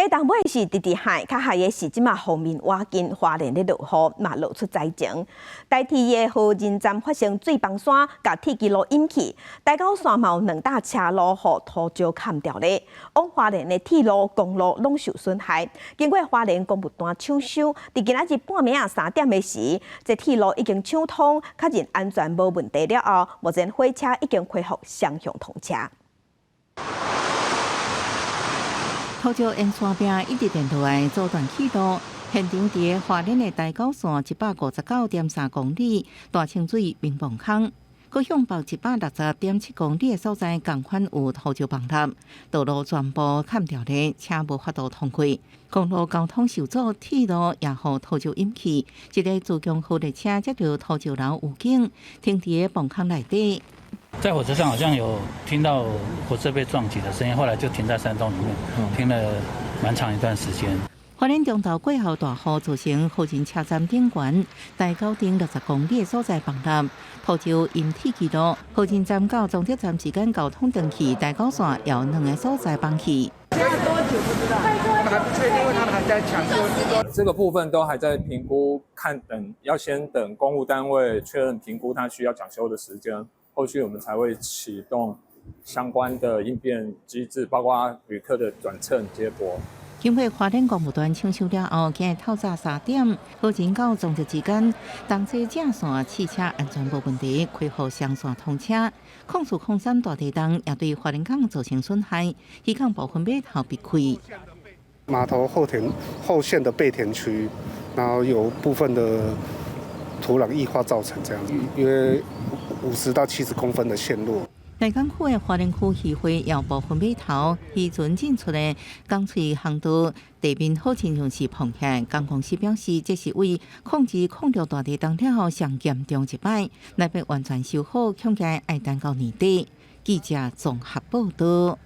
地動尾是直直海，較害的是這馬鋒面倚近花蓮咧落雨，嘛落出災情。台鐵的和仁站發生水崩山，共鐵支路淹去，台九線嘛有兩搭車路予土石崁掉咧，往花蓮的鐵路、公路攏受損害。經過花蓮工務單搶修，佇今仔日半暝仔3點的時，這鐵路已經搶通，確認安全無問題了後，目前火車已經恢復雙向通車。土石沿山壁一直連落來，阻斷鐵路。現場佇花蓮的台九線159.3公里，大清水明望坑，閣向北160.7公里的所在，仝款有土石崩塌，道路全部崁掉咧，車無法度通過，公路交通受阻，鐵路也予土石淹去。一个自強號列車接著土石流預警，停佇崩坑內底。在火車上好像有聽到火車被撞擊的聲音，後來就停在山洞裡面，停了蠻長一段時間。花蓮中晝過後大雨，造成和仁車站頂懸台九頂60公里的所在崩塌，土石淹鐵支路，和仁站到彰德站之間交通斷去，台九線有兩个所在崩去。多久不知道，他們還不確定，因為他們還在搶修。這個部分都還在評估，看等要先等工務單位確認評估，他需要搶修的時間。後續我們才會啟動相關的應變機制，包括旅客的轉乘接駁。經過花蓮工務團搶修了後，今日透早3點，和仁到彰德之間，東西正線汽車安全無問題，恢復雙線通車。04-03大地動也對花蓮港造成損害，漁港部分碼頭閉開。碼頭後田後線的備田區，然後有部分的土壤液化造成這樣子，約50到70公分的陷落。大港區的花蓮區漁會有部分碼頭漁船進出的港喙航道地面好親像是膨起。港公司表示，這是為02-06大地動了後上嚴重一擺，來欲完全修好，恐驚愛等到年底。記者綜合報道。